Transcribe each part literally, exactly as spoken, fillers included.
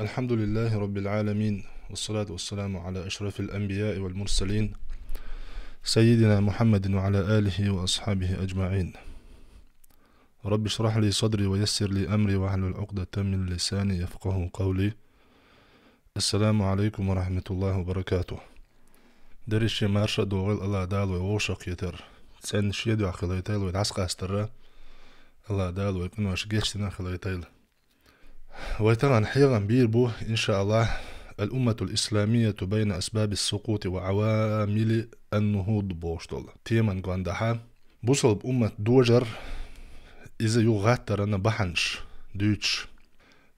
الحمد لله رب العالمين، والصلاة والسلام على أشرف الأنبياء والمرسلين، سيدنا محمد وعلى آله وأصحابه أجمعين. رب اشرح لي صدري ويسر لي أمري واحلل عقدة من لساني يفقهوا قولي. السلام عليكم ورحمة الله وبركاته. Дерриге марша догӀийла Аллах Дала вай вовшахкхетар. Цхьана шеде хилайтайла вай дӀасакъастара. Аллах Дала вай къинош гечдина хилайтайла. Вай тахана хьехам бийр бу, иншааллах, الأمة الإسلامية بين أسباب السقوط وعوامل النهوض бохуш долу теман гондахьа. Бусалба уммат дожар, иза юха гӀаттаран бахьанаш дуьйцуш.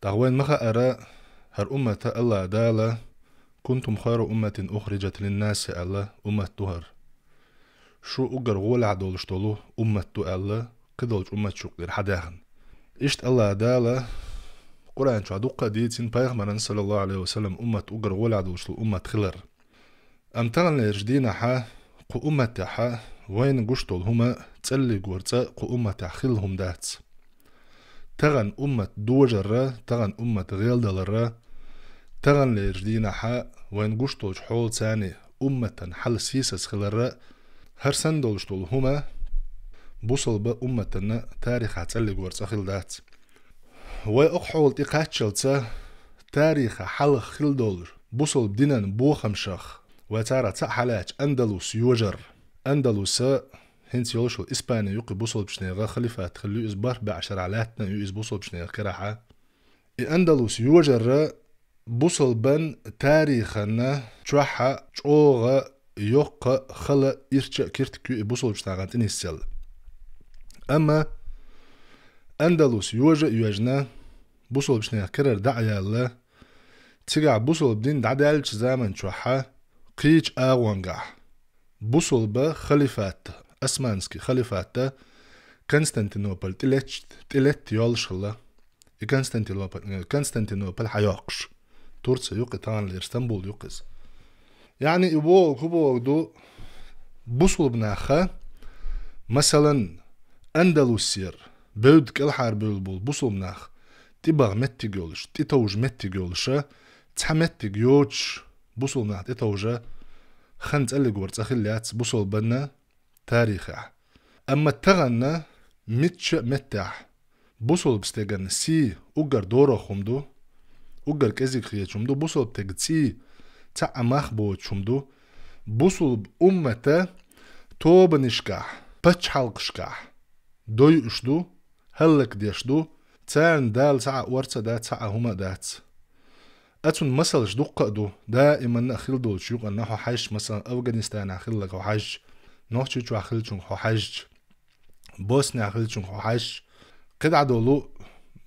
ТӀаккха вайн ма хаара, хӀара уммата Аллах Дала «كنتم خير أمة أخرجت للناس» аьлла уммат ду хӀара. Шу уггар гӀолехь долуш долу уммат ду аьлла, кхидолчу умматаш юкъера хьадаьхна. Иштта Аллах Дала Къуръан чохь дуккха а дийцина пайхамаран, саллаллаху Ӏалайхи ва саллам, уммат уггар гӀолехь долуш долу уммат хилар. Амма таханлерчу дийнахьа кху умматехьа вайна гуш долу хӀума цӀаллиг варца кху умматехь хилла хӀума дац. Тахана уммат дожарра, тахана уммат гӀелдаларра, таханлерчу дийнахьа вайна гуш долчу хьолацани умматан хьал сийсаз хиларра, хӀара санна долуш долу хӀума бусалба умматанна тарихахь цӀаллиг варца хилла дац. Вай окху хьола тӀекхаччалца тарихахь хьалха хилла долу бусалба динан бохамшах вай царах цхьаъ хьалаьцча Андалус йожар. Андалуса хӀинца йолуш йолу Испани юккъе бусалбачу нехан халифат хилла ю иза, бархӀ бӀе шарахь лаьттина ю иза бусалбачу нехан карахьа. И Андалус йожарра бусалбан тариханна чохьа чӀогӀа йоккха хала ирча а киртиг ю и бусалбачу нахана тӀе нисъелла. Амма Андалус йожа а йоьжна, бусалбачу нехан карара дӀа а яьлла, цигахь бусалба дин дӀадаьллачу заман чохьа кхечу агӀонгахь бусалба халифат, османский халифат Константинополь тӀелетт-, тӀелетта йолуш хилла. И Константинополь, Константинополь хьайоккхуш. Турция юккъе таханлера Стамбул юккъе иза. Яъни и бохург хӀун бохург ду, бусалба наха, масалан, Андалусера, бевдда кӀелхьарбевлла болу бусалба нах, тӀебаха меттиг йолуш, тӀетовжа меттиг йолуша, цхьа меттиг йоцуш, бусалба нах тӀетовжа хан цӀаллиг варца хилла яц бусалбанна тарихехь. Амма таханна митча а меттехь бусалба стеган сий уггар дорах хӀума ду, уггар кӀезиг хеташ хӀума ду, бусалба стеган цӀий цхьа а мах боцуш хӀума ду, бусалба уммата тобанашкахь, пачхьалкхашкахь дойуш ду, хӀаллакдеш ду, царна Дала цхьа а орца а дац, цхьа а хӀума а дац. Оцун масалш дуккха а ду, даиманна а хилла долчу юкъанна хьо хьаьжча, масалан, Афганистанехь хилларг хьо хьаьжча, Нохчийчохь хиллачуьнга хьо хьаьжча, Боснехь хиллачуьнга хьо хьаьжча, кхидӀа долу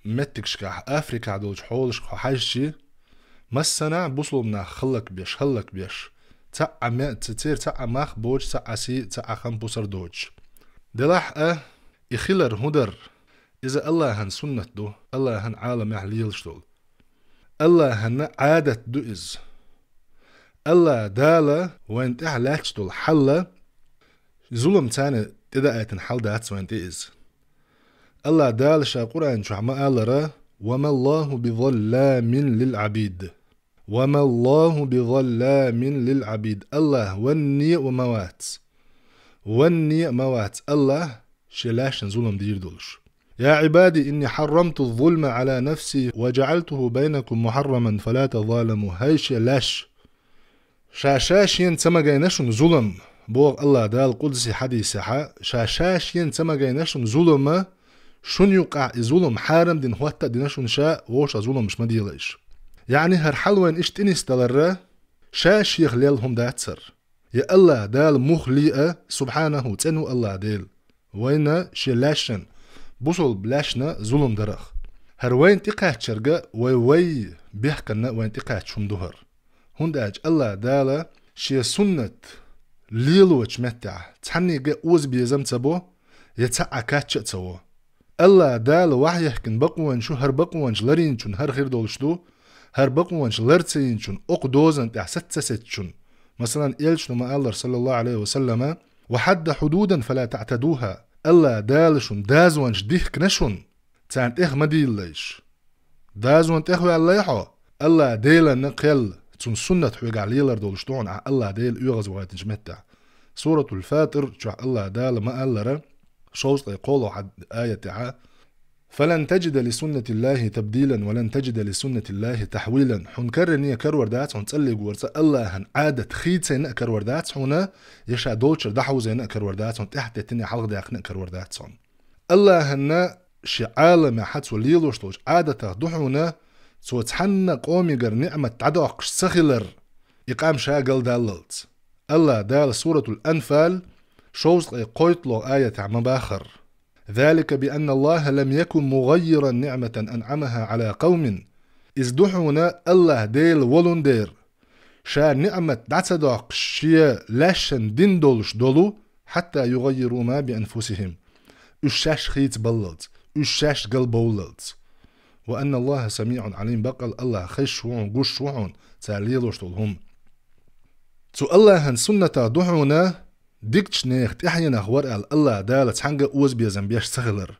меттигашкахь, Африкахь долчу хьолашка хьо хьаьжча, массанхьа бусалба нах хӀаллакбеш, хӀаллакбеш, цхьа а ме-, ц-, церан цхьа а мах боцуш, цхьа а сий, цхьа а хам пусар доцуш. Делахь а, и хилар хӀун дара? Иза Аллахьан суннат ду, Аллахьан Ӏаламехь лелаш долу. Аллахьанна Ӏадат ду иза. Аллах Дала вайн тӀехь лаьтташ долу хьал, зулам царна тӀедаийтина хьал дац вайн тӀе иза. Аллах Дала Ша Къуръан чохь ма аллара: «وما الله بظلام للعبيد». «وما الله بظلام للعبيد». Аллах ванне а ма вац. Ванне а ма вац Аллах Шен лаьшна зулам дийр долуш. «يا عبادي إني حرمت الظلم على نفسي وجعلته بينكم محرما فلا تظالموا». ХӀай Шен лаьш! Ша Ша Шена ца магийна шуна зулам, боху Аллах Дала къудси хьадисехьа, Ша Ша Шена ца магийна шуна зулама, шуна юкъахь и зулам хьарам дина хӀотта а дина шуна Ша, вовшах зуламаш ма делайша. Яъни хӀара хьал вайна иштта тӀенисдаларра, Ша Шех лелла хӀума дац хӀара. Я Аллах Дала муха лиъа, субхьанаху, цӀена ву Аллах Дела, вайна Шен лаьшна, бусалба лаьшна зулам дарах. ХӀара вайна тӀекхаьччарга вай вай бехканна вайна тӀекхаьчча хӀума ду хӀара. ХӀунда аьлча Аллах Дала Шен суннат лелочу меттехь цхьаннега а озабезам ца бо, я цхьа а качча а ца во. Аллах Дала вахьйехкина бакъонаш ю, хӀара бакъонаш ларйинчун хӀара хир долуш ду, хӀара бакъонаш лар ца йинчун, окху дозан тӀехь саца ца сецчун. Масалан, элчано ма-аллара, саллаллаху Ӏалайхи ва саллама: «وحد حدودا فلا تعتدوها». Аллах Дала шун дазонаш дихкина шун, царна тӀех ма дийлалайша. Дазон тӀехваьллай хьо, Аллахь Делан кхел, цун суннат хьоьгахь лелар долуш ду хьуна ахь Аллахь Дела оьгӀазвахийтинчу меттехь. Суратул Фатир чохь Аллахь Дала ма-аллара, шовзткъе кхоалгӀа аятехь: «Фалан таджида ли суннатиллахи табдилан ва лан таджида ли суннатиллахи тахьвилан». Хьуна каране карор дац хьуна цӀаллигорца Аллахьан Ӏадат хийцайна а карор дац хьуна, я ша долчуьра дӀахьовзийна а карор дац хьуна, тӀаьхьатеттина а хьалхадаьккхина а карор дац хьуна. Аллахьанна шен Ӏаламехь цо лелош долчу Ӏадатах ду хьуна, цо цхьанна къомигара ниӀмат дӀадоккхуш ца хилар, и къам ша галдаллалц. Аллахь Дала Суратул Анфал шовзткъе кхойтталгӀа аятехь ма бахара: «Залика би анна Аллаха лам якун мугаййиран ниӀматан анъамаха Ӏала къавмин». Иза ду хьуна Аллахь Дела волун дера, ша ниӀмат дӀа ца доккхуш, шен лаьшна дина долуш долу, хьатта югаййиру ма би анфусихим, уьш шаьш хийцабаллалц, уьш шаьш галбовллалц. Ва анна Аллаха самиӀун Ӏалим, баккъал Аллахь хезаш ву хьуна, гуш ву хьуна цара лелош долу хӀума. Цу Аллахьан суннатах ду хьуна дикачу нехан тӀаьхьенах вара аьлла Аллахь Дала цхьаьнгга а озабезам беш ца хилар.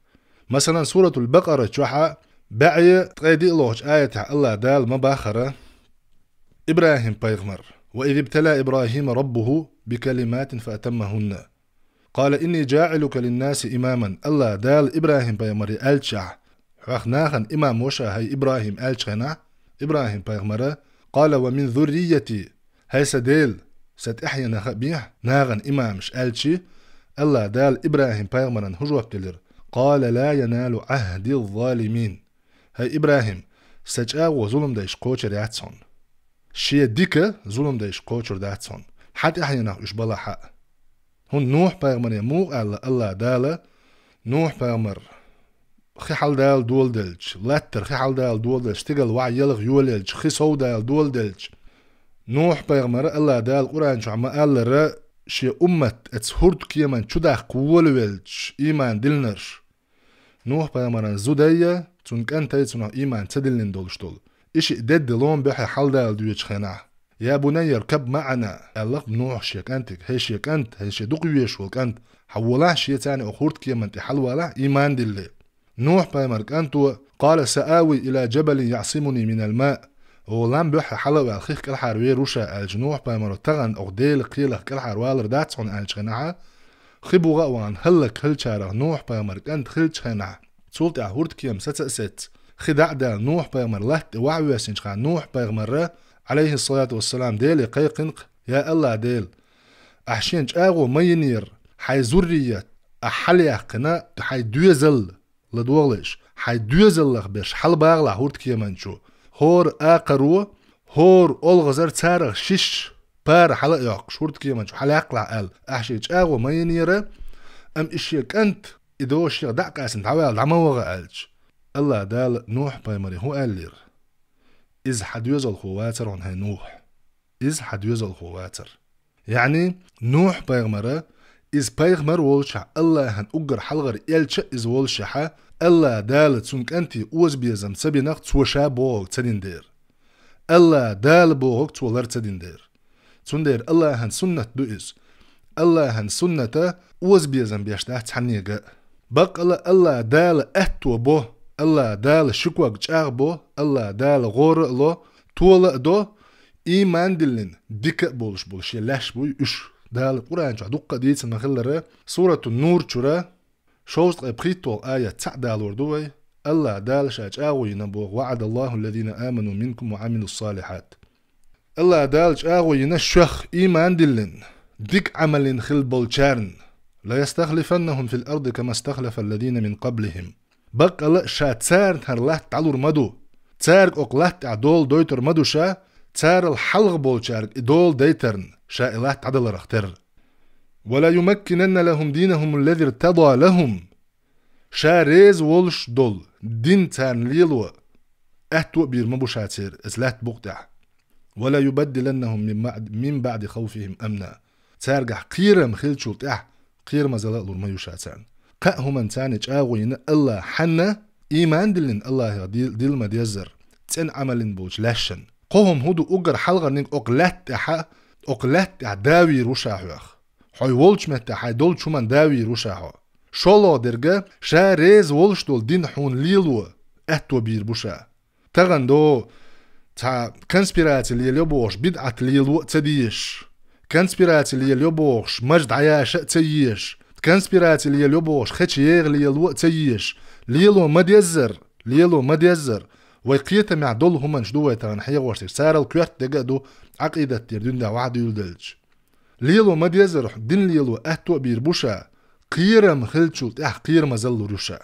Масалан, Суратул Бакъара чохь баьӀе ткъе диълагӀчу аятехь Аллахь Дала ма бахара: ИбрахӀим-пайхамар: «Ва из ибтала ИбрахӀима раббуху би калиматин фа атаммахунна. Къала инни джаӀилука линнаси имаман». Аллахь Дала ИбрахӀим-пайхамаре аьллачохь: «Хьох нахана имам ву ша, хӀай ИбрахӀим», аьллачу хенахь, ИбрахӀим-пайхамара: «Къала ва мин зуррияти», «ХӀай сан Дела, сан тӀаьхьенах а бехьа нахана имамаш», аьлчи, Аллахь Дала ИбрахӀим-пайхамарна хӀун жоп делира: «Къала ла яналу Ӏахди ззалимин». «ХӀай ИбрахӀим, сан чӀагӀо зуламдайша кхочур яц хьуна. Шен дика зуламдайша кхочур дац хьуна. Хьан тӀаьхьенах уьш балахь а». ХӀунда Нухь-пайхамаре муха аьлла Аллахь Дала, Нухь-пайхамар хи хьаладала доладелча, латтара хи хьаладала доладелча, стигала ваьӀ ялха йолаелча, хи совдала доладелча, Нухь-пайхамара Аллахь Дала Къуръан чохь ма-аллара, шен уммат оцу хӀурдкеман чу даккха волавелча, ийман диллинарш. Нухь-пайхамаран зудай, цуьнан кӀантай цунах ийман ца диллина долуш долу. И шиъ дедда лома буьххье хьаладала доьдучу хенахь: «Я бунайя ркаб маӀана», аьлла Нухьа шен кӀантига: «ХӀей шен кӀант, хӀей шен дукха везаш волу кӀант, хьан волахь шеца оцу хӀурдкеман тӀе хьалавалахь, ийман дилле». Нухь-пайхамар кӀанто: «Къала саави ила джабалин яӀсимуни минал маъ». «Оха лам буьххье хьала а ваьлла, хих кӀелхьара вер ву ша», аьлча, Нухь-пайхамаро: «Тахана оха Делан кхелах кӀелхьара валар дац хьуна», аьллачу хенахь, хи буха а вахана хӀаллакьхилчарах Нухь-пайхамар кӀант хилчу хенахь, цул тӀаьхьа хӀурдкема саца а сецна, хи дӀа а даьлла, Нухь-пайхамар латта тӀе ваьӀ воьссинчу хенахь, Нухь-пайхамара, Ӏалайхиссалату вассалам, Деле кхайкхина: «Я Аллахь Дела, ахь шена чӀагӀо ма йинера, хьайн зуррият ахь хьалаяьккхина, хьайн доьзал, ладогӀалаш, хьайн доьзаллах берш хьалабагӀалахь хӀурдкеман чу, хӀора акхаро, хӀора олхазар царах шишша пара хьала а йоккхуш, хӀурдкеман чу хьалаяьккхалахь», аьлла, ахь шена чӀагӀо ма йинера, амма и шен кӀант, и догӀа шех дӀа а къаьстина, дӀавала, дӀа ма ваха аьлча, Аллахь Дала Нухь-пайхамаре хӀун аьллера: «Иза хьан доьзалхо вацара хьуна, хӀай Нухь. Иза хьан доьзалхо вацара». ЯӀни, Нухь-пайхамара, иза пайхамар волчохь, Аллахьан уггар хьалхара элча а иза волушехь, Аллахь Дала цуьнан кӀанте озабезам ца бинарх, цо ша бохург ца дина дера. Аллахь Дала бохург цо лар ца дина дера. Цундела Аллахьан суннат ду иза. Аллахьан сунната озабезам беш дац цхьаннега а. Баккъала Аллахь Дала аьтто бо, Аллахь Дала ши ког чӀагӀбо, Аллахь Дала гӀора а ло, тола а до, ийман диллина, дика а болуш болу шен лаьш буй уьш. Дала Къуръан чохь дуккха а дийцина ма-хиллара, Суратун Нур чуьра шовзткъе пхийтталгӀа аят цхьаъ далор ду вай. Аллахь Дала ша чӀагӀо йина боху: «ВаӀадаллаху аллазина аману минкум ва Ӏамилуссалихьат». Аллахь Дала чӀагӀо йина шух, ийман диллина, дика Ӏамал йина хилла болчарна: «Ла ястахлифаннахум фил арди кама стахлафа аллазина мин къаблихим». Баккъала а ша царна хӀара латта дӀалур ма ду. Цаьрга окху латта тӀехь дола дойтур ма ду ша, царал хьалха болчаьрга и дола дайтарна, ша и латта дӀадаларх терра. «Ва ла юмаккинанна лахум динахум аллази иртада лахум». Ша реза волуш долу дин царна лело аьтто а бийр ма бу ша церан оцу лаьтта букъа тӀехь. «Ва ла юбаддиланнахум мин баъд-, мин баъди хавфихим амна». Цаьргахь кхерам хиллачул тӀаьхьа кхерамазалла а лур ма ю ша царна. Кхаа хӀуманна царна чӀагӀо йина Аллахьанна, ийман диллина Аллахьах дил-, дилла ма-деззара, цӀена Ӏамал йина болчу лаьшшанна. Кхо хӀума хӀун ду уггар хьалхарниг окху лаьтта тӀехь, окху лаьтта тӀехь да вийр ву ша хьох. Хьо волчу меттехь хьайн долчу хӀуманна да вийр ву ша хьо. ШолгӀа дерг, ша реза волуш долу дин хьуна лело аьтто бийр бу ша. Тахана до, цхьа конспираци лелайо бохуш, бидӀат лело а ца дезаш, конспираци лелайо бохуш, маж дӀаяша а ца езаш, конспираци лелайо бохуш, хечу еха лело а ца езаш, лело ма-деззара, лело ма-деззара. Вай кхетамехь долу хӀуманаш ду вай тахана хьехош дерг, царал коьрта дерг а ду, Ӏакъидат дийр дуьнда вахьа дуьйладелча. Лело ма-деззара, дин лело аьтто а бийр бу ша, кхерам хиллачул тӀаьхьа кхерамазалла лур ю ша.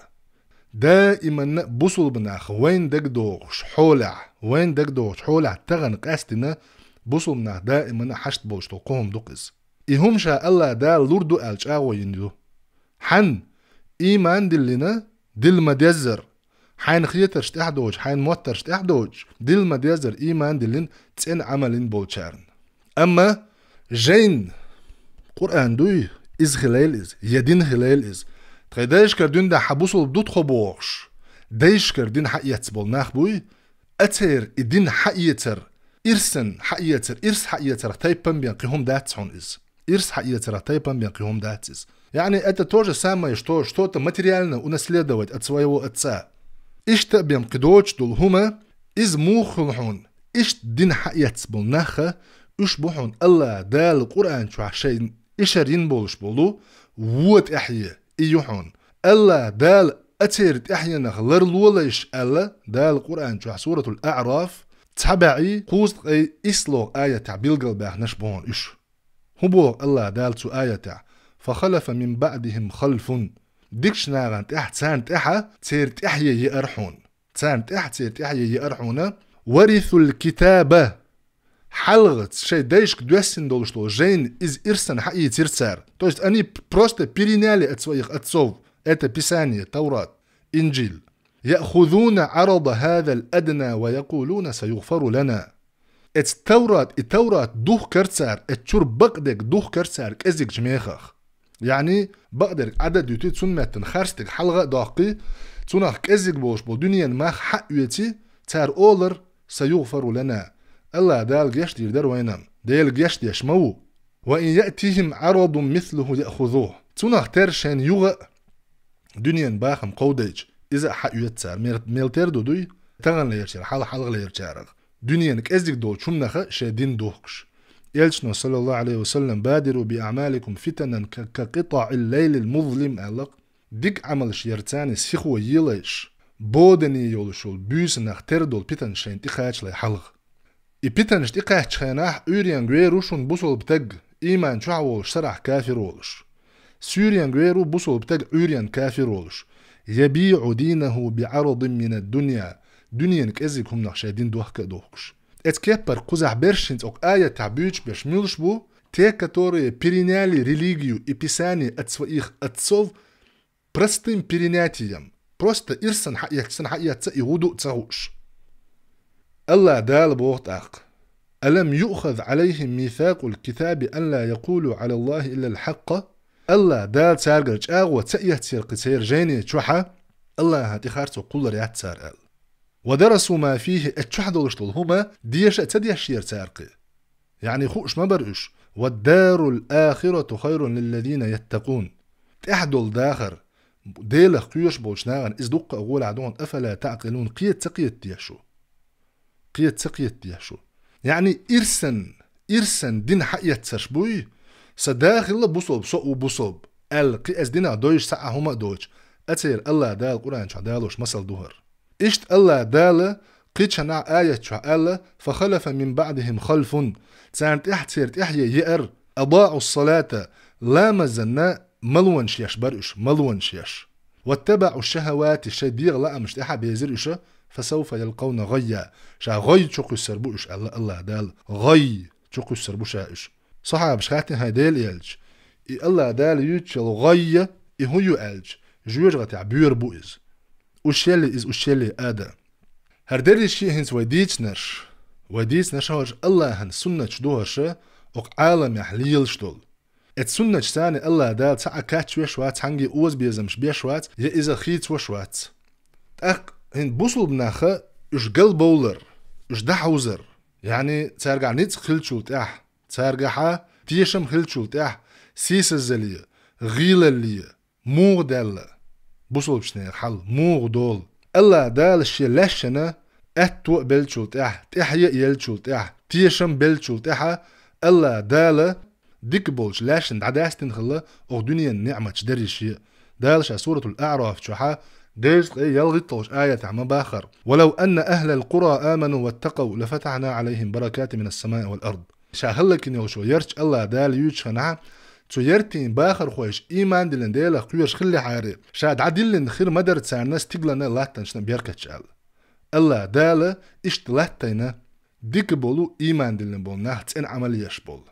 Даиманна а бусулба нах вайна дагадогӀуш хьолехь, вайна дагадогӀучу хьолехь тахана къаьстина бусулба нах даиманна а хьашт болуш долу кхо хӀума ду-кх иза. И хӀума ша АллахӀ Дала лур ду аьлла чӀагӀо йина ю. Хьан? Ийман диллина, дилла ма-деззара. Хьайна хетарш тӀаьхьа доцуш, хьайна моттарш тӀаьхьа доцуш, дилла ма-деззара ийман диллина, цӀена Ӏамал йина болчарна. Амма жайна, Къуръан дуй, иза хилийла иза, я дин хилийла иза. Тхайн дайшкара дуьнда хьан бусулба ду тхо бохуш, дайшкара дин хьаэцна болу нах буй, а церан и дин хьаэцар, ирсан хьаэцар, ирс хьаэцарх тайпана бен кхин хӀума дац хьуна иза. Ирс хьаэцарх тайпана бен кхин хӀума дац иза. Яъни, это то же самое, что что-то материально унаследовать от своего отца. Иштта а бен кхин доцуш долу хӀума, иза муха хуьлу хьуна? Иштта дин хьаэцна болу нах а, уьш бу хьуна АллахӀ Дала Къуръан чохь шайн ишар йина болуш болу, вон тӀаьхье, и ю хьуна. АллахӀ Дала а церан тӀаьхьенах ларлолайша аьлла, Дала Къуръан чохь, Суратул АӀраф, цхьа бӀе кхузткъе исслогӀу аятехь билгалбаьхнарш бу хьуна уьш. ХӀун боху АллахӀ Дала цу аятехь? «فخلف من بعدهم خلف». Дикачу нахана тӀаьхьа, царна тӀаьхьа церан тӀаьхье еара хьуна. Царна тӀаьхьа церан тӀаьхье еара хьуна. «ورثوا الكتاب». Хьалха шайн дайшка доьссина долуш долу жайна иза ирсан хьаийцира цара. То есть они п-, просто переняли от своих отцов это Писание, Таврат, Инжил. «يأخذون عرض هذا الأدنى ويقولون سيغفر لنا». Эцу Таврат, и Таврат духкар цара, эцу чуьра бакъдерг духкар цара кӀезигчу мехах. Яъни, бакъдерг Ӏадда а дуьтий, цунна меттана харцдерг хьалха а доккхий, цунах кӀезиг болуш болу дуьненан мах хьа а оьций, цара олар: «سيغفر لنا». АллахӀ Дала гечдийр дара вайна. Дела гечдеш ма ву. «وإن يأتهم عرض مثله يأخذوه». Цунах терра шайна юха а дуьненан бахам кховдайча, иза а хьаоьцу цара. Мел, мел тера ду дуй? Таханлерчара, хьал-, хьалхалерчарах. Дуьненан кӀезиг долчу хӀуманах а шайн дин духкуш. Элчано, саллаллаху Ӏалайхи ва саллам: «بادروا بأعمالكم فتنا ك-، كقطع الليل المظلم», аьлла-кх. Дика Ӏамалш яра царна сихо елайш, бодане йолуш йолу буьйсанах тера долу питанаш шайна тӀекхачале хьалха. И питанаш тӀекхаьччу хенахь Ӏуьйренга вер ву шуна бусулба таг, ийман чохь а волуш, сарахь кафир волуш. Суьйренга вер ву бусулба таг, Ӏуьйренга кафир волуш. «يبيع دينه بعرض من الدنيا», дуьненан кӀезиг хӀуманах шайн дин дохка а дохкуш. Эцу кеппара кхузахь берш хӀинца окху аятехь буьйцуш берш муьлш бу? Те, которые переняли религию и писание от своих отцов простым перенятием. Просто ирсан хьаэцна, хьаэцна и гӀу ду а ца хууш. АллахӀ Дала боху тӀаккха: «ألم يؤخذ عليهم ميثاق الكتاب أن لا يقولوا على الله إلا الحق». АллахӀ Дала цаьргара чӀагӀо ца эццера кхин церан жайне чохьа, АллахӀан тӀе харцо кхуллур яц цара аьлла. «ودرسوا ما فيه», эцу чохь долуш долу хӀума деша а ца дешера цара кхин. Яъни хууш ма бара уьш: «والدار الآخرة خير للذين يتقون». ТӀаьхьа долу дахар, Делах кхоьруш болчу нахана иза дуккха а гӀолехь ду хьуна, «أفلا تعقلون», кхета ца кхетадеш шу? Кхета ца кхетадеш шу? Яъни ирсан, ирсан дин хьаэццарш буй, сан да хилла бусулба, со а ву бусулба, аьлла, кхин эцу динах девзаш цхьа а хӀума а доцуш, а церан АллахӀ Дала Къуръан чохь далош масал ду хӀара. Иштта АллахӀ Дала кхечанхьа аят чохь аьлла: «فخلف من بعدهم خلف». Царна тӀаьхьа церан тӀаьхье еара, «أضاعوا الصلاة», ламазанна малонаш еш бара уьш, малонаш еш. «واتبعوا الشهوات», шайн дегӀан лаамашна тӀаьхьа безира уьш, «فسوف يلقون غيا». Ша гӀой чу кхуьссур бу уьш, аьлла АллахӀ Дала. ГӀой чу кхуьссур бу ша уьш. Сахьабаш хаьттина: «ХӀай Делан элча, и АллахӀ Дала юьйцучу йолу гӀой, и хӀун ю?» аьлча, жоьжахатехь боьра бу иза. Уж шелли иза, уж шелли ада. ХӀара дерриш а хӀинца вай дийцинарш, вай дийцинарш хӀорш АллахӀан суннаташ ду хӀорш, окху Ӏаламехь лелаш долу. Эцу суннаташца АллахӀ Дала цхьа а кхачвеш вац, цхьаьнгге озабезамаш беш вац, я иза хийцавеш вац. ТӀаккха хӀинца бусулба нах а уьш галбовлар, уьш дӀахьовзар, яъни цаьргахь ницкъ хиллачул тӀаьхьа, цаьргахьа тешам хиллачул тӀаьхьа, сийсазале, гӀийлалле, муха даьлла бусулбачу нехан хьал, муха долу? АллахӀ Дала шен лаьшшана аьтто а беллачул тӀехьа, тӀехье а еллачул тӀехьа, тешам беллачул тӀехьа, АллахӀ Дала дика болчу лаьшна дӀадаьстина хилла оха дуьненан ниӀматаш дерриш а. Дала ша Суратул АӀраф чохьа дезткъе ялхитталгӀачу аятехь ма бахара: «ولو أن أهل القرى آمنوا واتقوا لفتحنا عليهم بركات من السماء والأرض». Ша хӀаллакйина йолчу ярташ АллахӀ Дала юьйцуш хенахь, цу яртийн бахархойша ийман диллина Делах кхоьруш хиллехьара, ша дӀадиллина хир ма дара царна стигланна а латтанашна а беркаташ аьлла. АллахӀ Дала иштта латтайна дика болу, ийман диллина болу нах, цӀена Ӏамал еш болу.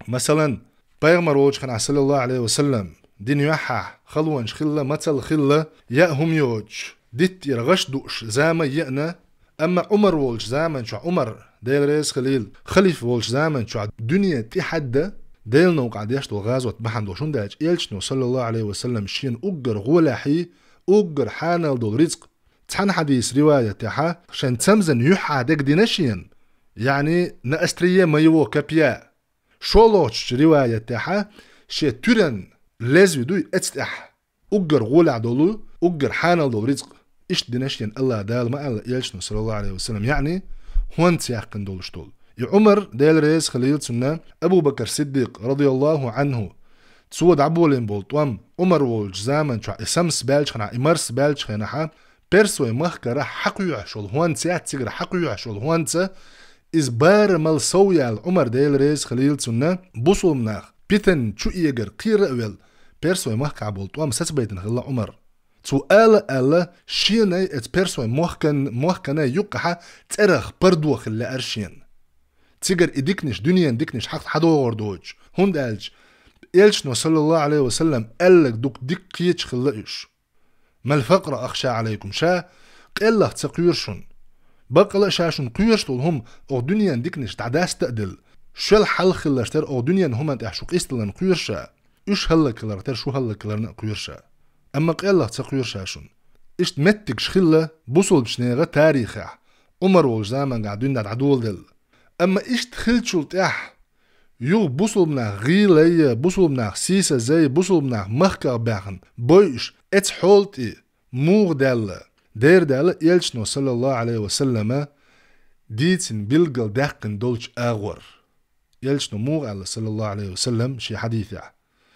Масалан, пайхамар волчу хенахь, саллаллаху Ӏалайхи ва саллам, дина юьххьехь халонаш хилла, мацалла хилла, яа хӀума йоцуш, диттера гӀаш дууш зама а еана, амма Ӏумар волчу заман чохь, Ӏумар, Дела реза хилийла, халифа волчу заман чохь дуьне тӀехьаьдда, Делан новкъахь деш долу гӀазот бахьана долуш, хӀунда аьлча элчано, саллаллаху Ӏалайхи ва саллам, шена уггар гӀолехьий, уггар хьанал долу рицкъ, цхьана хьадийс риваятехьа, шайн цамзан юьххьехь дегдина шена, яъни на острие моего копья. ШолгӀачу риваятехьа, шен туьран лезви дуй эцтӀехь, уггар гӀолехь долу, уггар хьанал долу рицкъ, иштта дина шена АллахӀ Дала, ма аьлла элчано, саллаллаху Ӏалайхи ва саллам, яъни хӀонца яьккхина долуш долу. И Ӏумар, Дела реза хилийла цунна, Абу Бакр Сиддикъ, радияллаху Ӏанху, цо дӀаболийна болу тӀом, Ӏумар волчу заман чохь и самс баьлчхьана, и марс баьлчхьанахьа, персой махкара хьакхоьхьуш волу хӀонца, яц цигара хьакхоьхьуш волу хӀонца, иза барамал сов яьлла Ӏумар, Дела реза хилийла цунна, бусулба нах питан чу эгар кхера а велла, персой махкахь болу тӀом сацабайтина хилла Ӏумар. Цо ала а аьлла, шенай эца персой мохкан-, мохканай юккъахьа цӀерах пардо хила лаьара шена. Цигара и дикнаш, дуьненан дикнаш хьакхта хьадогӀур доцуш, хӀунда аьлча элчано, саллаллаху Ӏалайхи ва саллам, аьлларг дукха дика кхеташ хилла уьш. «Мал факъра ахша Ӏалайкум», ша къеллах ца кхоьру шуна. Баккъала а ша шуна кхоьруш долу хӀума оха дуьненан дикнаш дӀадаста а делла, шел хьалха хилларш тера оха дуьненан хӀуманна тӀехь шу къийсадаларна кхоьру ша, уьш хӀаллакьхиларх тера шу хӀаллакьхиларна а кхоьру ша. Амма къеллах ца кхоьру ша шуна. Иштта меттигаш хилла бусулбачу нехан тарихехь, Ӏумар волчу замангахь дуьйна дӀадоладелла. Амма иштта хиллачул тӀаьхьа юха бусулба нах гӀийлай, бусулба нах сийсазай, бусулба нах махках баьхна бойуш, эца хьола тӀе муха даьлла, дера даьлла элчано, саллаллаху Ӏалайхи ва саллама, дийцина билггал даьккхина долчу агӀор. Элчано муха аьлла, саллаллаху Ӏалайхи ва саллам, шен хьадийсехь: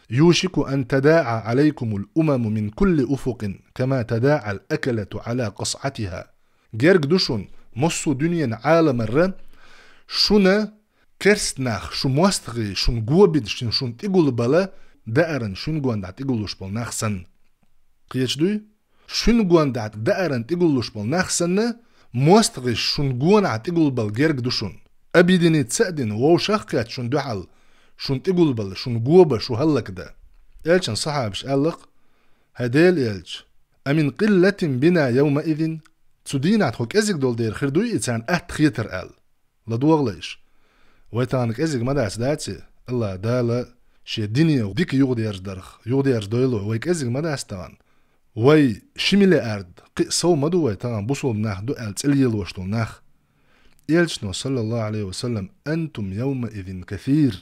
«Юшику ан тадаӀа Ӏалайкумул умаму мин кулли уфукъин, кама тадаӀал акалату Ӏала къасӀатиха». Герга ду шуна, массо а дуьненан Ӏаламара шуна керст нах, шу мостагӀий, шуна гобина, шуна, шуна тӀегулбала дааран шуьнгонна дӀа тӀегуллуш болу нах санна. Кхеташ дуй? Шуьнгонна дӀа дааран тӀегуллуш болу нах санна, мостагӀий шуна гонахь тӀегулбала герга ду шуна. Объединиться а дина, вовшах а кхетта шуна дуьхьал, шуна тӀегулбала, шуна гоба, шу хӀаллакдан. Элчан сахьабаш аьлла-кх: «ХӀай Делан элча, амин къиллатин бина явмаизин?» Цу дийнахь тхо кӀезиг долу дера хир дуй и царна атта хетар аьлла. ЛадогӀалаш. Вай тахана кӀезиг ма дац, даци, АллахӀ Дала шен дине дика юхадерза дарх, юхадерза дойло, вай кӀезиг ма дац тахана. Вай ши миллиард, кхин а сов ма ду вай тахана бусулба нах ду аьлла цӀе лелош долу нах. Элчано, саллаллаху Ӏалайхи ва саллам: «Антум явмаизин касир».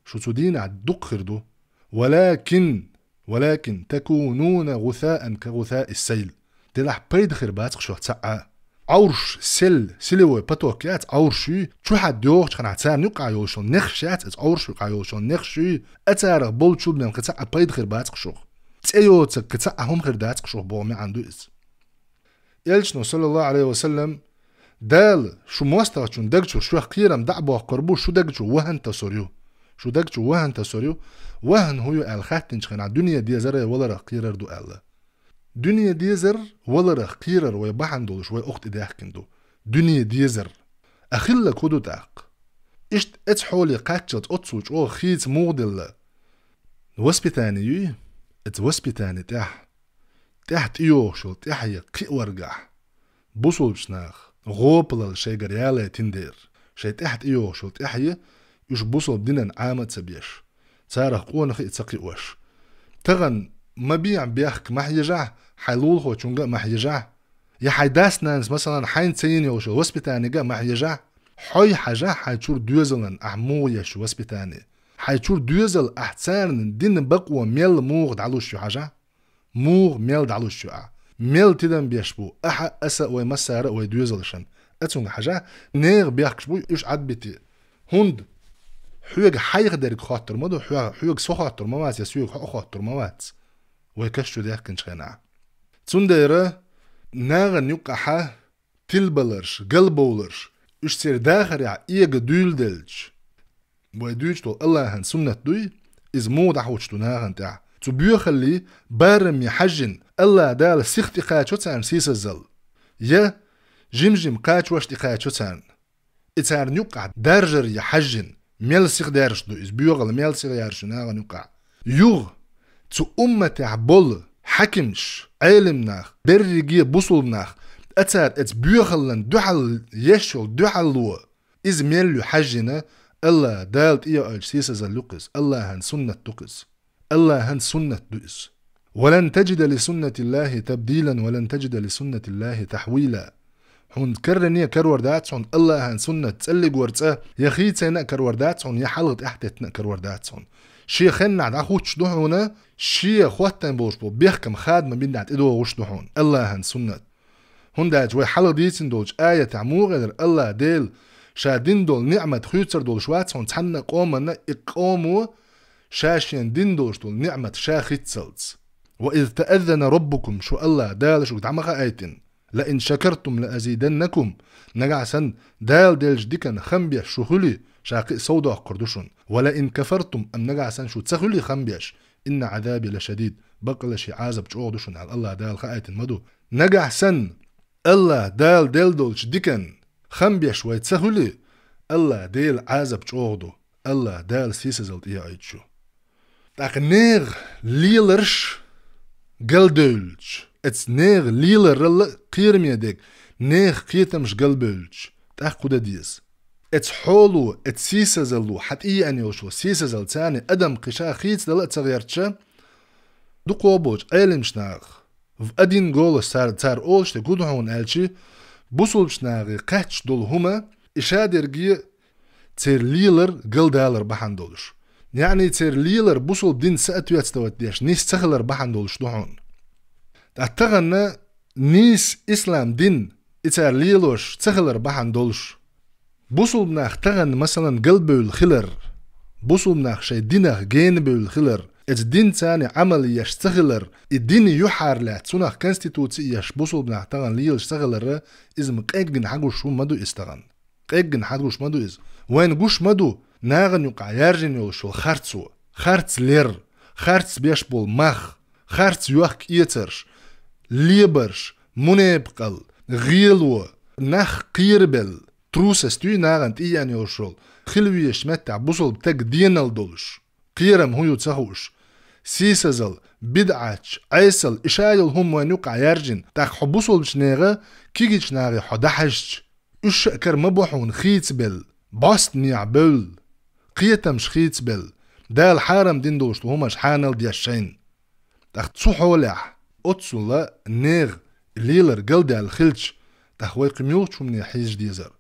Шу цу дийнахь дукха хир ду. «Валакин, валакин такунуна гӀусаан ка гӀусаис сайл». Делахь пайда хир бац-кх шух цхьа а. Ӏовраш, сел, селевой поток яц, Ӏовраш юй, чухьа доьгӀучу хенахь царна юккъахь йолуш йолу нехаш яц, эца Ӏовраш юккъахь йолуш йолу нехаш юй, а царах болчул бен кхин цхьа а пайда хир бац-кх шух. ЦӀе йоцург кхин цхьа а хӀума хир дац-кх шух боху маьӀна ду иза. Элчано, саллаллаху Ӏалайхи ва саллам, Дала шу мостагӀчун даг чуьра шух кхерам дӀа а боккхур бу, шу даг чу вахана тасур ю. Шу даг чу вахана тасур ю. Вахана хӀун ю аьлла хаьттинчу хенахь, дуьне дезарх валарах кхерар ду аьлла. Дуьне дезар, валарах кхерар вай бахьана долуш вай охьатӀедаьхкина ду. Дуьне дезар. А хилларг хӀун ду тӀаккха? Иштта эца хьоле кхаччалц оццул чӀогӀа хийца муха делла? Воспитание юй, эца воспитание тӀехь, тӀехь тӀейогӀуш йолу тӀаьхье кхиаваргахь, бусулбачу наха гӀопалал шайгара ялайтина дера, шайн тӀехь тӀейогӀуш йолу тӀаьхье, уьш бусулба динан Ӏама а ца беш, царах къонахий а ца кхиош. Тахана ма бехьа бехк ма хьежахь, хьайн лулахочуьнга а ма хьежахь, я хьайн дас-нанас, масалан, хьайна ца йина йолуш йолу воспитаниега а ма хьежахь, хьой хьажахь хьайн чуьра доьзалан ахь муха еш ю воспитание. Хьайн чуьра доьзал ахь царна дина бакъо мел муха дӀалуш ю хьажахь. Муха мел дӀалуш ю ахь? Мел тидам беш бу ахьа а, аса а, вай массара а вай доьзалшна? Ацунга хьажа, нега бехкаш буй уьш Ӏадбити. ХӀунда хьоьга хьайх дерг хоттур ма ду, хьоьга, хьоьга со хоттур ма вац, я соьга хьо хоттур ма вац. Вай каш чу даьккхинчу хенахь. Цундела нагӀан юккъахьа тилбаларш, галбовларш, уьш церан дахарехь эга дуьйладелча, вай дуьйцуш долу Аллахьан суннат дуй, иза муха дӀахӀуттуш ду нахана тӀехь. Цу боьхаллий барамме хьаьжжина, Аллах Дала сиха тӀекхачо царна сийсазалла. Я жим-жим кхачош тӀекхачо царна. И царна юккъахь даржарий хьаьжжина, мел сиха даьржаш ду иза, боьхалла мел сиха яьржаш ю нахана юккъахь. Юха цу умматехь болу хьаькамаш, Ӏелам нах, берриге бусулба нах, ткъа цара оцу боьхаллан дуьхьал еш йолу дуьхьало, иза мел ю хьаьжжина, Аллах Дала тӀеоьцуш сийсазалла ю-кх иза, Аллахьан суннат ду-кх иза. Аллахьан суннат ду иза. «Ва лан таджида ли суннатиллахи табдилан, ва лан таджида ли суннатиллахи тахьвила». Хьуна карране а карор дац хьуна Аллахьан суннат цӀаллигвар цӀа, я хийцайна а карор дац хьуна, я хьалха тӀаьхьатеттина а карор дац хьуна. Шен хеннахь дӀахӀуттуш ду хьуна, шен хоттайн болуш болу бехкам хадаман бина тӀедогӀуш ду хьуна Аллахьан суннат. ХӀунда аьлча вай хьалха дийцина долчу аятехь муха элира Аллах Дела, ша дина долу ниӀмат хуьйцур долуш вац хьуна цхьанна а къоманна, и къомо ша шена дина долуш долу ниӀмат ша хиццалц. «Ва из тааззана раббукум», шу Аллах Дала шуьга дӀа ма хаийтина. «Ла ин шакартум ла азиданнакум», нагахь санна Дала деллачу диканна хам беш шу хуьлий, ша кхин а сов доккхур ду шуна. «Ва ла ин кафартум», амма нагахь санна шу ца хуьлий хам беш, «инна Ӏазаби ла шадид», баккъала шен Ӏазап чӀогӀа ду шуна аьлла, Аллах Дала хаийтина ма ду. Нагахь санна Аллах Дала делла долчу диканна хам беш вай ца хуьлий, Аллах Дела Ӏазап чӀогӀа ду, Аллах Дала сийсазалла тӀеоьцуш ю. ТӀаккха нехан леларш галдевлча, оцу нехан леларалла а кхераме дерг, нехан кхетамаш галбевлча, тӀаккха хӀун дан деза? Оцу хьоло, оцу сийсазалло, хьан тӀееана йолуш йолу сийсазалла царна адам кхин ша хийцадала а ца гӀерташ, дукхо болчу Ӏелимчу наха в один голос цара, цара олуш дерг хӀун ду хьуна аьлча, бусулбачу нахе кхаьчча долу хӀума, и шадерриге церан лелар галдалар бахьана долуш. Яъни церан лелар бусулба динна соответствовать деш, нийса ца хилар бахьана долуш ду хьуна. Ткъа тахана нийса ислам дин, и цара лелош ца хилар бахьана долуш. Бусулба нах тахана, масалан, галбевлла хилар, бусулба нах шайн динах генабевлла хилар, оцу динца царна Ӏамал еш ца хилар, и дин юьхьарлаьцна, цунах конституци еш бусулба нах тахана лелаш ца хилар, иза ма къеггина хьагуш ма ду иза тахана. Къеггина хьагуш ма ду иза. Вайна гуш ма ду нахана юккъахь яьржина йолуш йолу харцо, харц лер, харц беш болу мах, харц йохка эцарш, лебарш, мунепакъалла, гӀело, нах кхерабелла, трусость юй нахана тӀееана йолуш йолу, хила везачу меттехь бусулба стаг денал долуш, кхерам хӀун ю ца хууш, сийсазалла, бидӀаташ, Ӏесалла, и ша йолу хӀума вайна юккъахь яьржина, тӀаккха хьо бусулбачу нехан кегийчу нахе хьо дӀахьаьжча, уьш а кара ма бу хьуна хийцабелла, бӀостанехьа бевлла, кхетамаш хийцабелла, Дала хьарам дина долуш долу хӀуманаш хьанал деш шайна. ТӀаккха цу хьолехь, оццула нехан лелар галдаьлла хилча, тӀаккха вай кхин муьлхачу хӀумане хьийза дезара?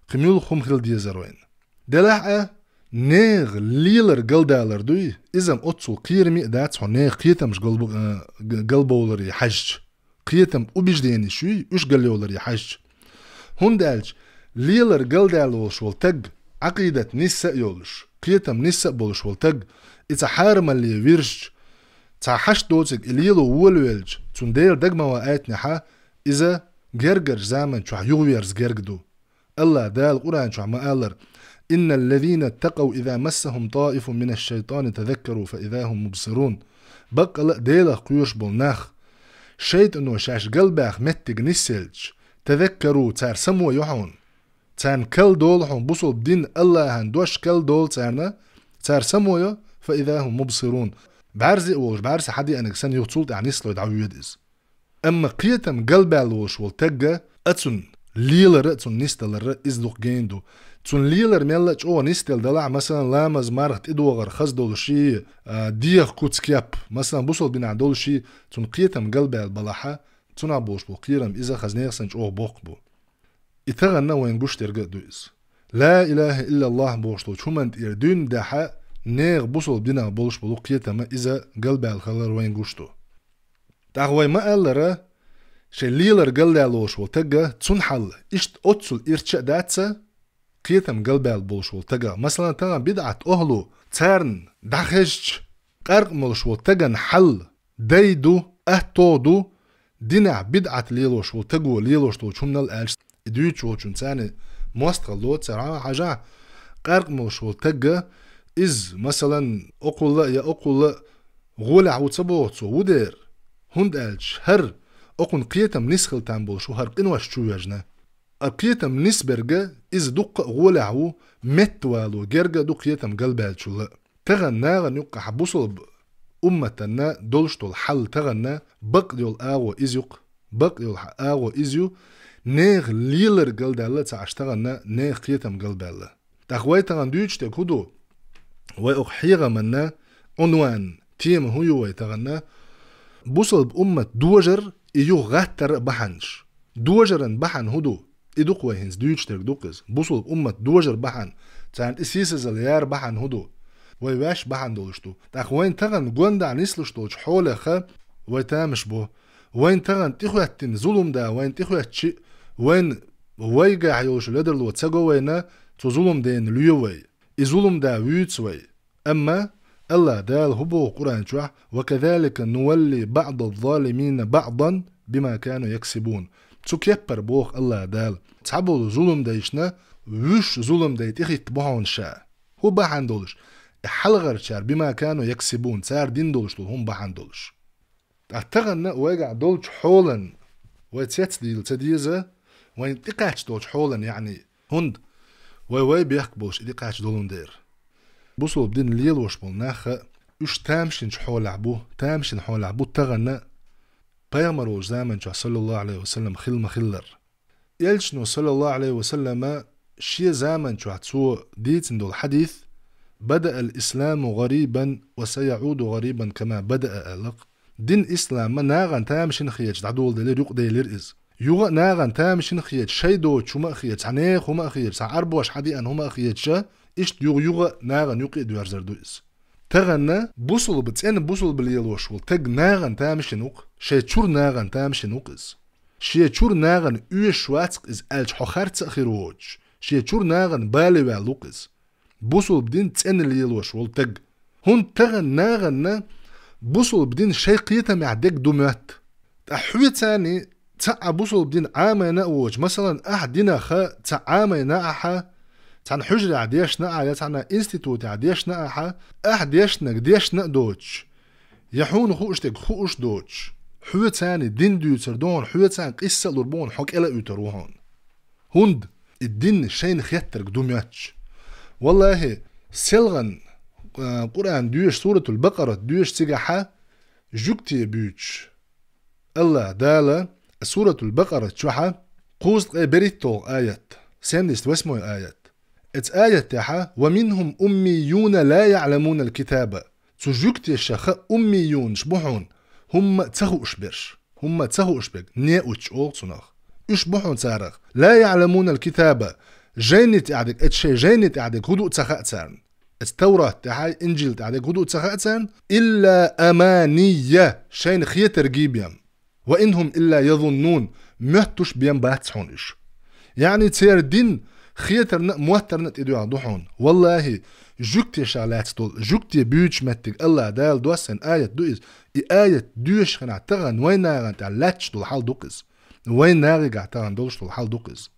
Кхин муьлха хӀума хила дезара вайна? Делахь а, нехан лелар галдалар дуй, иза-м оццул кхераме а дац хьо нехан кхетамаш галбо-, э, г-, галбовларе хьаьжча. Кхетам убежденеш юй, уьш галйовларе хьаьжча. ХӀунда аьлча лелар галдаьлла волуш волу стаг, Ӏакъидат нисса а йолуш, кхетам нисса а болуш волу стаг, и цхьа хьарамалле вирзича, цхьа хьашт доцург и лело волавелча, цунна Дела дага ма ваийтинехь, иза гергарчу заман чохь юхаверза герга ду. Аллах Дала Къуръан чохь ма-аллара: «Инналлазина ттакъав иза массахум таифун минаш-шайтани тазаккару фа иза хум мубсирун». Баккъала а Делах кхоьруш болу нах, шайтӀано шаьш галбаьхна меттиг нисъелча, тазаккару, цара само йо хьуна. Царна кал долу хьуна бусулба дин, Аллахьан дош кал долу царна, цара само йо, фа иза хум мубсирун. БӀаьрзе а волуш, бӀаьрса хьадеанарг санна юха цул тӀаьхьа нислой дӀавоьду иза. Амма кхетам галбаьлла волуш волу стагга, а цунна лелар а, цунна нисдалар а иза дукха гена ду. Цунна лелар мелла а чӀогӀа нисделла далахь, масалан, ламаз, марха тӀедогӀар хаза долуш и, а, деха куц, кеп, масалан, бусулба динахь долуш и, цунна кхетам галбаьлла балахь, цунах болуш болу кхерам иза хаза нехан санна чӀогӀа боккха бу. И тахана вайна гуш дерг а ду иза. Ла илаха иллаллах бохуш долчу хӀуманна тӀера дуьйна дехьа, нехан бусулба динах болуш болу кхетам а иза галбаьлла хилар вайна гуш ду. ТӀаккха вай ма-аллара, Шайн лелар галдаьлла волуш волу таг, цунна хьал иштта оццул ирча а дац, кхетам галбаьлла болуш волу таг. Масалан, тахана бидӀат охьалу царна дӀахезча, къаркъа молуш волу таган хьал дай ду, аттогӀа ду, динехь бидӀат лелош волу таго лелош долчу хӀуманал аьлча, и дуьйцуш волчун царна мостагӀалла ло цара хьажахь, къаркъа молуш волу таг, иза, масалан, окхулла а я окхулла а гӀолехь ву ца боху цо, ву дера, хӀунда аьлча хӀара окхунна кхетам нисхила там болуш ву хӀара къинош чу вежна. А кхетам нисберга иза дуккха а гӀолехь ву, метта вало герга а ду кхетам галбаьллачулла. Тахана нахана юккъахь бусулба умматанна долуш долу хьал тахана бакъ йолу агӀо иза юккъа. Бакъ йолу хьа-, агӀо иза ю, нехан лелар галдаьлла ца Ӏаш тахана нехан кхетам галбаьлла. ТӀаккха вай тахана дуьйцуш дерг хӀун ду? Вай окху хьехаманна, Ӏунван, тема хӀун ю вай тахана? Бусулба уммат дожар, и юха гӀаттара а бахьанаш. Дожаран бахьана хӀун ду? И дукха вай хӀинца дуьйцуш дерг дукха иза. Бусулба уммат дожар бахьана, царна тӀе сийсазалла яра бахьана хӀун ду? Вай ваьш бахьана долуш ду. ТӀаккха вайн тахана гондахь нислуш долчу хьолеха вай тамаш бу. Вайн тахана тӀехӀоьттина зулум да вайн тӀехӀоьттичи, вайн вайгахь йолуш ледарло ца го вайна, цу зулум дена лоь вай. И зулум да вуьйцу вай. Амма Аллах Дала хӀун боху Къуръан чохь: «Ва казалика нувалли баъда залимина баъдан бима кану яксибун». Цу кеппара боху Аллах Дала: цхьаболу зулум дайшна вуьш зулум дай тӀехӀитта бу хьуна ша. ХӀун бахьана долуш? И хьалхарчара бима кану яксибун, цара дина долуш долу хӀума бахьана долуш. Ткъа тахана вайгахь долчу хьолан вай цецдийла ца деза, вайн тӀекхаьчна долчу хьолан, яъни, хӀунда вай вай бехк болуш и тӀекхаьчна долун дера. Бусулба дин лелош болу нах а, уьш тамашинчу хьолехь бу, тамашина хьолехь бу тахана, пайхамар волчу заман чохь, саллаллаху алейхи ва саллам, хилла ма-хиллара. Элчано, саллаллаху алейхи ва саллама, шен заман чохь цо дийцина долу хьадис: «Бада ал-исламу гӀарибан ва саяӀуду гӀарибан кама бадаа», аьлла-кх. Дин ислам ма нахана тамашина хеташ дӀадоладелира, юкъаделира иза. Юха а нахана тамашина хеташ, шайн доцуш хӀума а хеташ, цхьа нехан хӀума а хеташ, цхьа Ӏарбоша хьадеана хӀума а хеташ, иштта юха-юха а нахана юкъе а доьрзар ду иза. Тахана бусулба, цӀена бусулба лелош волу таг нахана тамашина ву-кх, шайн чуьра нахана тамашина ву-кх иза. Шен чуьра нахана оьшуш вац-кх иза аьлча, хьо харца а хир воцуш, шен чуьра нахана бале ваьлла ву-кх иза. Бусулба дин цӀена лелош волу таг. ХӀунда тахана нахана бусулба дин шайн кхетамехь дерг ду моьтту. Ткъа хьоьцанний цхьа а бусулба дин Ӏамийна а воцуш, масалан, ахь динах цхьа Ӏамийна ахьа, цхьана хьуьжарехь дешна ахьа, я цхьана институтехь дешна ахьа, ахь дешнарг дешна а доцуш, я хьуна хууш дерг хууш доцуш, хьоьцанний дин дуьйцур ду хьуна, хьоьцанний къисса а лур бу хьуна, хьо кӀела а уьтур ву хьуна. ХӀунда? И дин шайна хеттарг ду моьттуш. Валлахи, селхана, а, Къуръан доьшуш, Суратул Бакъарат доьшуш цигахьа, жуьгти буьйцуш. Аллах Дала Суратул Бакъарат чохьа кхузткъе берхӀитталгӀа аят, семьдесят восьмой аят. Эцу аят тӀехьа: «Ва минхум уммиюна ла яъламунал китаба». Цу жуьгтеша ха уммиюнаш бу хьуна, хӀумма а ца хууш берш, хӀумма а ца хууш берг, неучаш олу цунах. Уьш бу хьуна царах: «Ла яъламунал китаба», жайни тӀехь дерг, эцу шайн жайни тӀехь дерг хӀун ду а ца хаьа царна. Эцу Таврат тӀехьа, Инжил тӀехь дерг хӀун ду а ца хаьа царна, «илла аманийя», шайна хетаргий бен. «Ва инхум илла язуннун», моьттуш бен бац хьуна уьш. Яъни церан дин хетарна а, моттарна а тӀедоьгӀна ду хьуна. Валлахи, жуьгтеша лаьцна долу, жуьгти буьйцуш меттиг Аллах Дала доссийна аят ду иза. И аят доьшуш хенахь тахана вайн нахана тӀехь лаьтташ долу хьал ду-кх иза. Вайн нахегахь тахана долуш долу хьал ду-кх иза.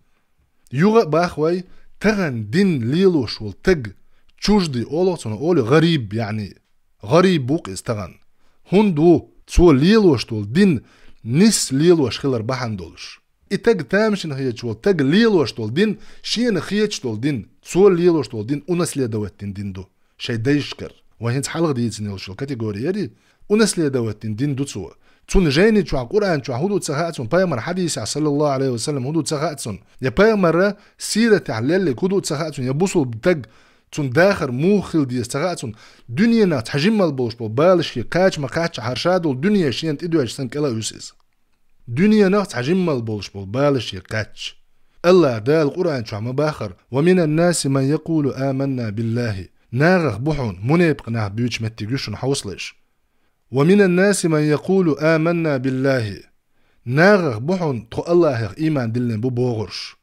Юха а боху вай, тахана дин лелош волу таг, чуждый олу цунах, олу гӀариб, яъни, гӀариб ву-кх иза тахана. ХӀунда ву? Цо лелош долу дин нис лелош хилар бахьана долуш. И таг тамашийна хеташ волу таг лелош долу дин, шена хеташ долу дин, цо лелош долу дин унаследовать дина дин ду шайн дайшкара. Вай хӀинца хьалха дийцина йолуш йолу категори яри, унаследовать дина дин ду цо. Цунна жайни чохь, Къуръан чохь хӀун ду ца хаьа цунна, пайхамар хьадисехь, саллаллаху алейхи ва саллам, хӀун ду ца хаьа цунна, я пайхамара сиратехь леллиг хӀун ду ца хаьа цунна, я бусулба таг, цунна дахар муха хила деза ца хаьа цунна, дуьненах цхьа жиммал болуш болу бала шен кхача ма кхачча, хӀара ша долу дуьне шена тӀедоьжча санна кӀела а уьсу иза. Дуьненах цхьа жиммал болуш болу бала шен кхаьчча. Аллах Дала Къуръан чохь ма бахара: «Ва минан наси ман якулу аманна биллахи». Нахах бу хьуна, мунепакъ нах буьйцуш меттиг ю шуна хьовсалаш. «Ва минан наси ман якулу аманна биллахи». нагагӀа бу хьуна тхо Аллахьах ийман диллина бу бохурш.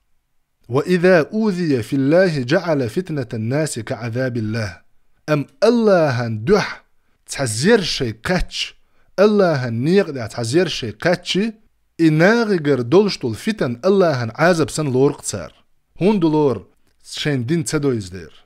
«وإذا أوذي في الله جعل فتنة الناس كعذاب الله». Амма Аллахьан дуьхьа цхьа зер шайга кхаьчча, Аллахьан некъа тӀехь цхьа зер шайга кхаьчча, и нагӀигара долуш долу фитан Аллахьан Ӏазап санна лору-кх цара. ХӀунда лору? Шайн дин ца дойза дера.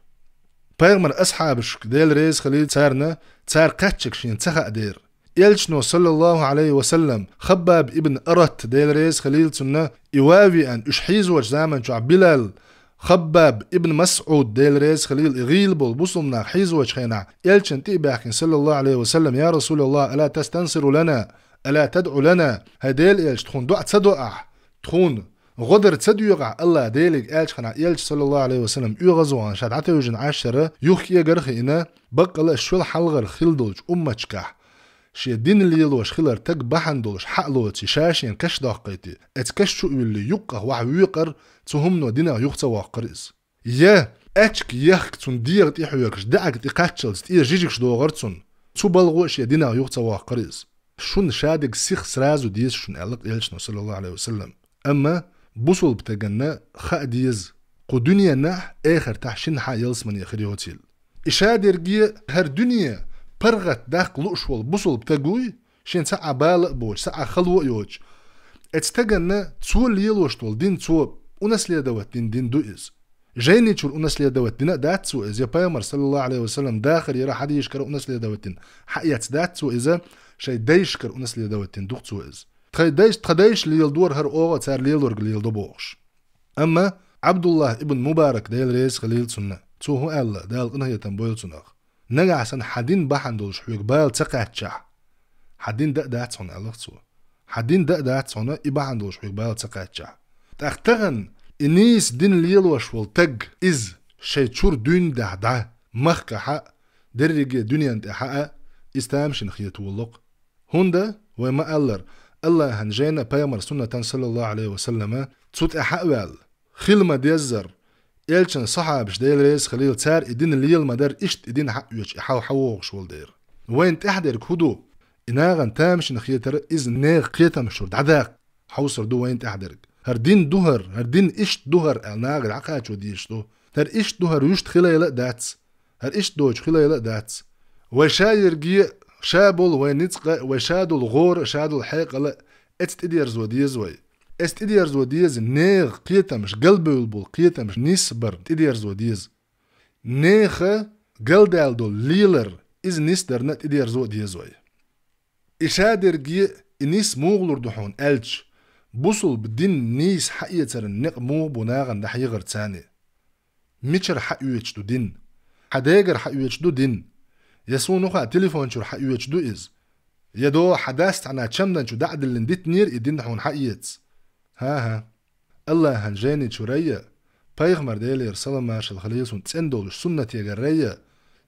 Пайхамар асхьабашка, Дела реза хилийла царна, цара кхаьччиг шена ца хаьа дера. Элчано, саллаллаху Ӏалайхи ва саллам, Хаббаб ибн Арат, Дела реза хилийла цунна, и ван веана, уьш хьийзочу заман чохь Билал, Хаббаб ибн МасӀуд, Дела реза хилийла, и гӀийла болу бусулба нах хьийзочу хенахь, Элчан тӀе а баьхкина, саллаллаху Ӏалайхи ва саллам: «Я Расулаллах, ала тастансиру лана, ала тадӀу лана?» ХӀай Дела Элча, тхуна доӀа ца до ахь, тхуна гӀо дар ца доьгӀахь Аллах Делига, аьлча хенахь, Элча, саллаллаху Ӏалайхи ва саллам, оьгӀазвахана ша дӀатевжина Ӏаш яра, юхкӀегар а хиъна, баккъала а шел хьалхара хилла долчу умматашкахь шен дин лелош хилар таг бахьана долуш хьа а лоций, ша шена каш доккхуьйтий, эцу каш чу а вуьллий, юккъах ваха векъар, цу хӀумано динах юха ца воккхура иза. Я аьчка ехка цунна дегӀа тӀе хьоьгуш, даьӀахка тӀе кхаччалц тӀера жижигаш догӀура цунна, цу балхо а шен динах юха ца воккхура иза. Шуна шадерг сиха сразу деза шуна, аьлла-кх Элчано, саллаллаху Ӏалайхи ва саллам. Амма бусулба стаганна хаа деза, кху дуьненахь, эхартахь шина хьа ялсамане хир йоцийла. И шадерриге хӀара дуьне паргӀат даккха лууш волу бусулба стаг вуй, шен цхьа а бала а боцуш, цхьа а хало а йоцуш. Эцу стаганна цо лелош долу дин, цо унаследовать дина дин ду иза. Жайни чуьра унаследовать дина а дац цо иза, я пайхамар, саллаллаху Ӏалайхи ва саллам, дахарера, хьадисашкара унаследовать дина хьаэцна дац цо иза, шайн дайшкара унаследовать дина ду-кх цо иза. Тхайн дайш-, тхан дайша леладора хӀара оха а цара лелорг леладо бохуш. Амма Ӏабдуллах ибн Мубарак, Дела реза хилийла цунна, цо хӀун аьлла, Дала къинхетам бойла цунах: «Нагахь санна хьан дин бахьана долуш хьоьга бала ца кхаьччахь, хьан дин дан а дац хьуна», аьлла-кх цо. «Хьан дин дан а дац хьуна, и бахьана долуш хьоьга бала ца кхаьччахь». ТӀаккха тахана и нийса дин лелош волу стаг, иза шайн чуьра дуьйна дӀа, махкахь а, дерриге дуьнен тӀехь а, иза тамашийна хета волу-кх. ХӀунда, вай ма-аллара, Аллахьан жайна а, пайхамар суннатан, саллаллаху Ӏалайхи ва саллама, цу тӀехь а ваьлла, хила ма-деззара, Элчан сахьабаш, Дела реза хилийла, цара и дин лела ма-дарра, иштта и дин хьаоьцуш, и хьал хьавогӀуш волу дера. Вайна тӀехь дерг хӀун ду? И нахана тамашийна хетара иза нехан кхетамаш чуьра дӀадаккха хьовсур ду вайна тӀехь дерг. ХӀара дин ду хӀара, хӀара дин иштта ду хӀара аьлла, нахе дӀакхачо дезаш ду. ХӀара иштта ду хӀара, вуьшта хилайла а дац. ХӀара иштта доцуш хилайла а дац. Вай ша ерриге а, ша болу вайн ницкъ а, вай ша долу гӀора а, ша долу хьекъал а, эцу тӀедерзо деза вай. Эцу тӀедерзо деза нехан кхетамаш, галбевлла болу кхетамаш нисбар тӀедерзо деза. Нехан галдаьлла долу лелар, иза нисдарна тӀедерзо а деза вай. И шадерриге а, и нис муха лур ду хьуна аьлча, бусулба дин нийса хьаэцаран некъ муха бу нахана дӀахьехарца? Мичара хьаоьцуш ду дин? Хьан дегара хьаоьцуш ду дин? Я суна хаа телефон чуьра хьаоьцуш ду иза? Я догӀу хьан дас цхьана чамдан чу дӀа а диллина дитинера и дин хьуна хьаэца? ХӀан-хӀа. Аллахьан жайни чуьра а, пайхамар, Делера салам-маршалла хилийла цунна, цӀена долуш суннатегара а,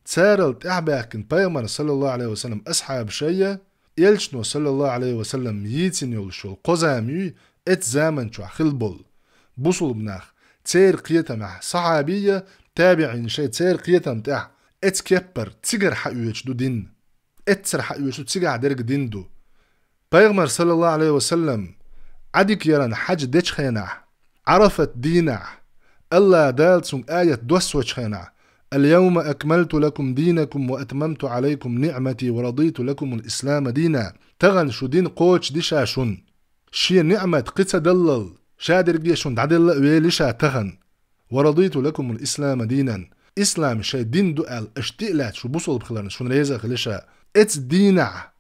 царал тӀаьхьабаьхкина пайхамаран, саллаллаху Ӏалайхи ва саллам, асхьабаш а, Элчано, саллаллаху Ӏалайхи ва саллам, йийцина йолуш йолу кхо зама ю, эцу заман чохь хилла болу бусулба нах, церан кхетамехь сахьабий а, табиӀин шайн церан кхетам тӀехь, эцу кеппара цигара хьаоьцуш ду дин. Эццара хьаоьцуш ду, цигахь дерг дин ду. Пайхамар, саллаллаху Ӏалайхи ва саллам, Ӏадика яран хьаьж дечу хенахь, Ӏарафат дийнахь, Аллах Дала цуьнга аят доссочу хенахь: «Ал-йовма акмалту лакум дийнакум ва атмамту Ӏалайкум ниӀмати ва радийту лакумул ислама дина». Тахана шу дин кхочушди ша шуна. Шен ниӀмат кхин ца даллал, шадерриге шуна дӀаделла а велий ша тахана. «Ва радийту лакумул ислама динан». Ислам шайн дин ду аьлла, аша тӀе а лаьцна, шу бусулба хиларна шуна реза а хилий ша. Эцу дийнахь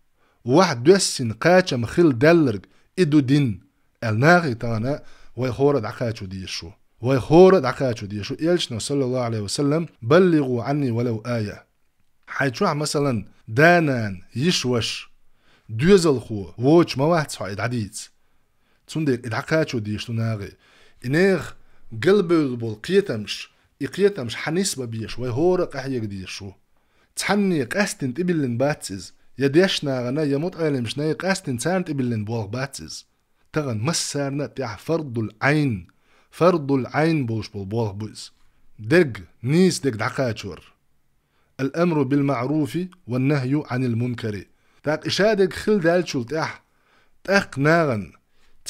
ваьхьа доьссина кхачам хилла даьлларг, и ду дин, аьлла, нахе тахана вай хӀора а дӀакхачо дезаш ву. Вай хӀора а дӀакхачо дезаш ву. Элчано, саллаллаху Ӏалайхи ва саллам: «БаллигӀу Ӏанни валав ая». Хьайн чохь, масалан, да-нана, йиша-ваша, доьзалхо воцуш ма вац хьо и дӀадийца. Цундела и дӀакхачо дезаш ду нахе. И нехан галбевлла болу кхетамаш, и кхетамаш хьан нисбан безаш, вай хӀора а къахьега дезаш ву. Цхьанне къаьстина тӀебиллина бац иза, я дешнахана, я мутаӀелимашна къаьстина царна тӀебиллина болх бац иза. Тахана массарна а тӀехь фардул Ӏайн, фардул Ӏайн болуш болу болх бу иза. Дерг, нийса дерг дӀакхачор. «Ал-амру бил-маӀруфи ван-нахью Ӏанил-мункари». ТӀаккха и шадерг хилла даьллачул тӀаьхьа, тӀаккха нахана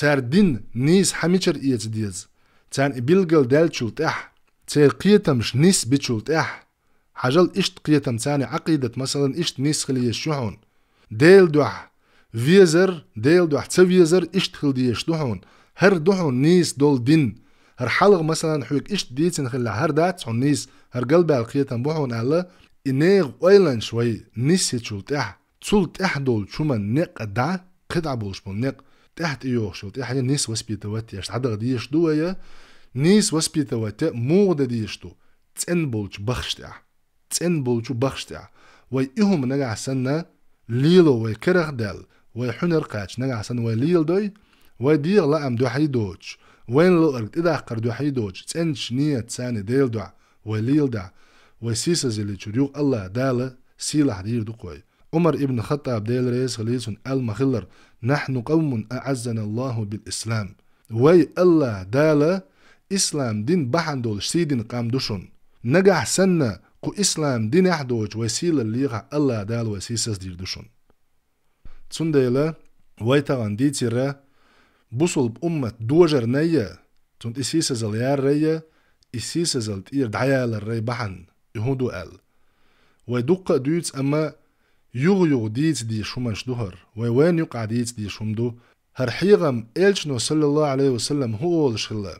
Цара дин нийса хьа мичара эца деза? Царна и билгал даьллачул тӀехьа, церан кхетамаш нийса бичул тӀехьа, хьажал, иштта кхетам царна Ӏакъидат, масалан, иштта нийса хила езаш ю хьуна. Делан дуьхьа везар, Делан дуьхьа ца везар иштта хила дезаш ду хьуна. ХӀара ду хьуна нийса долу дин. ХӀара хьалха, масалан, хьоьга иштта дийцина хилла, хӀара дац хьуна нийса, хӀара галбаьлла кхетам бу хьуна аьлла, и нехан ойланаш вай нисъечул тӀехьа, цул тӀехьа долчу хӀуманна некъ а дӀа, кхидӀа болуш болу некъ, тӀехьа тӀейогӀуш йолу тӀехьа нийса воспитывать еш дӀадаха дезаш ду вай, нийса воспитывать муха дан дезаш ду? ЦӀена болчу бахаш тӀехь. ЦӀена болчу бахаш тӀехь. Вай и хӀума нагахь санна лело вай карах а даьлла, вай хьуьнар а кхаьчча нагахь санна вай леладой, вай дегӀан лаам дуьхьий доцуш, вайна луъург тӀедаккхар дуьхьий доцуш, цӀеначу нийят санна Делан дуьхьа вай леладахь, вай сийсазалличуьра юха АллахӀ Дала сийлахь дийр ду-кх вай. Ӏумар ибн Хаттаб, Дела реза хуьлийла цунна, аьлла ма-хиллара: «Нахьну къавмун аӀаззана Аллаху бил ислам». Вай АллахӀ Дала ислам дин бахьана долуш сий дина къам ду шуна. Нагахь санна кху ислам динехь доцуш вай сийлалла лехахь, АллахӀ Дала вай сийсаздийр ду шуна. Цундела вай тахана дийцира бусулба уммат дожарнай а, цунна и сийсазалла яррай а, и сийсазалла тӀера дӀаяларрай бахьана, и хӀун ду аьлла. Вай дуккха а дуьйцу, амма юха-юха дийца дезаш хӀуманаш ду хӀара. Вай вайна юкъахь дийца дезаш хӀума ду. ХӀара хьехам элчано, саллаллаху Ӏалайхи ва саллам, хӀун олуш хилла?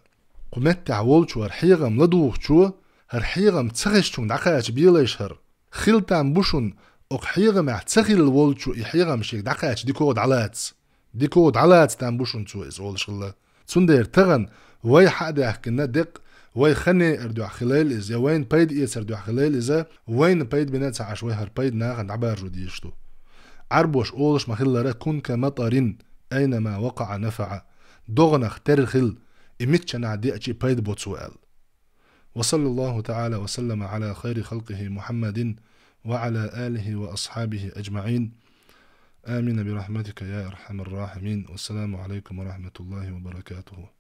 Кху меттехь волчо, хӀара хьехам ладугӀучо, хӀара хьехам ца хезчунга дӀакхача белайша хӀара. Хила там бу шуна, окху хьехамехь ца хилла волчо и хьехам шега дӀакхача дикогӀа дӀалаца. ДикогӀа дӀалаца там бу шуна цо иза олуш хилла. Цундела тахана вай хьа а даьхкина декъ, вай хан неар дуьхьа хилайла иза, я вайна пайда эцар дуьхьа хилайла иза, вайна пайда бина а ца Ӏаш, вай хӀара пайда нахана дӀабаржо дезаш ду. Ӏарбоша олуш ма-хиллара: «Кун ка матарин, айнама вакъаӀа нафаӀа». ДогӀанах тера хила, и миччанахь деача а пайда бо цо аьлла. وصلى الله تعالى وسلم على خير خلقه محمد وعلى آله وأصحابه أجمعين. آمين برحمتك يا أرحم الراحمين. والسلام عليكم ورحمة الله وبركاته.